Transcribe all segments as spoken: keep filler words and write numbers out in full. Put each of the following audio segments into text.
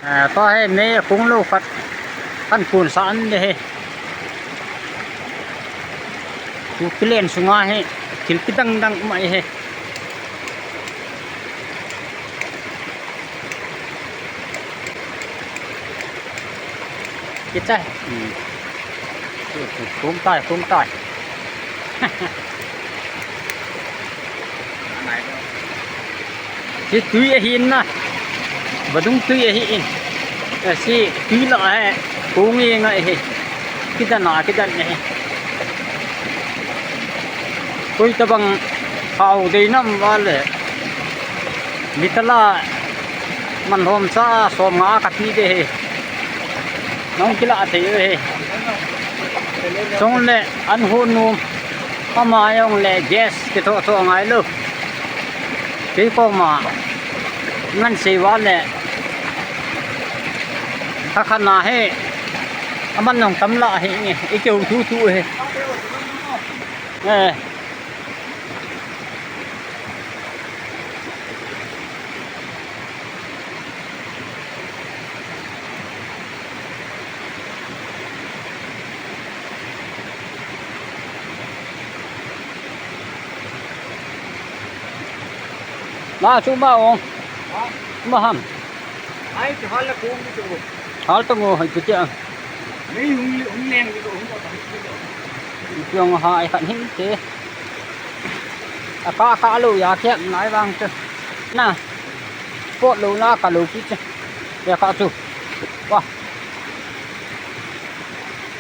Ah, tua hi mei a kong lou khat kan kun sa an de hi. Tu kilen sunga hi thil kidang dang um ahi hi. Kicha. Hmm. Kong tai, kong tai. Hiche tui ahin na. Vadung tui ahin. Hiche tui lah a hi kong ngai hi. Kidan a, kidan ahi. Koi tabang hao dei nam vale. Litre la man lhom cha som nga kati de hi. Nong kila thei u hi. Chule an hon nom. Ama jong le gas kitho tho ngai lou. Kei koma ngan sei vale. Kha kha na hi. Aman nong tam lah hi nge. I keu thu thu hi. Eh. Na chu ma ong. Ma ham. Ai, chu hal la kong ni chu. Hal ta ngo, hai chu tia. Ni hung, hung leng ni ko, hung ko. Piong ha ai khan hing te. A ka ka lo ya khe nai vang chu. Na. Pot lo na ka lo ki chu. Ya ka chu. Wa.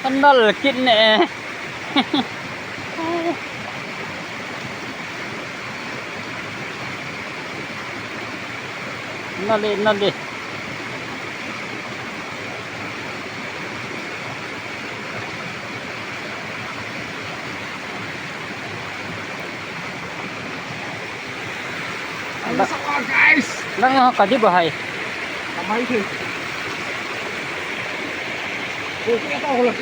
An dal kit ne. Nale, nale. Ang sama, guys! Lang ho ka di ba hai? Kamai the. Okay, ito ako lang.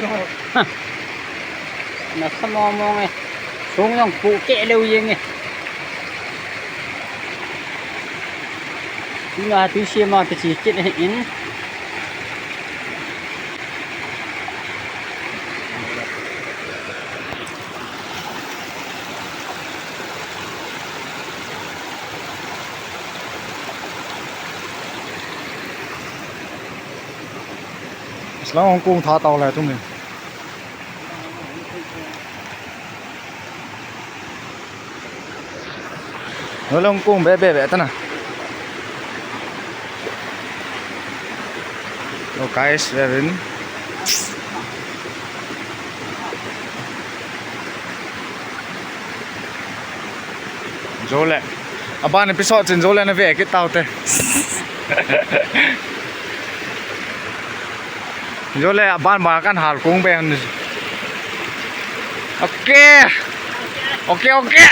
Nasa mo mo nge. Sung yang pu ke leu ye nge. Ina tu si ma ke si kit in. Islam Hong Kong tha tau le tum ni. Nolong kung be be be tana. Oh guys, we are in. Jole. Aban episode chin jole na ve kit tau te. Jole aban ba kan hal kung be han. Okay. Okay, okay.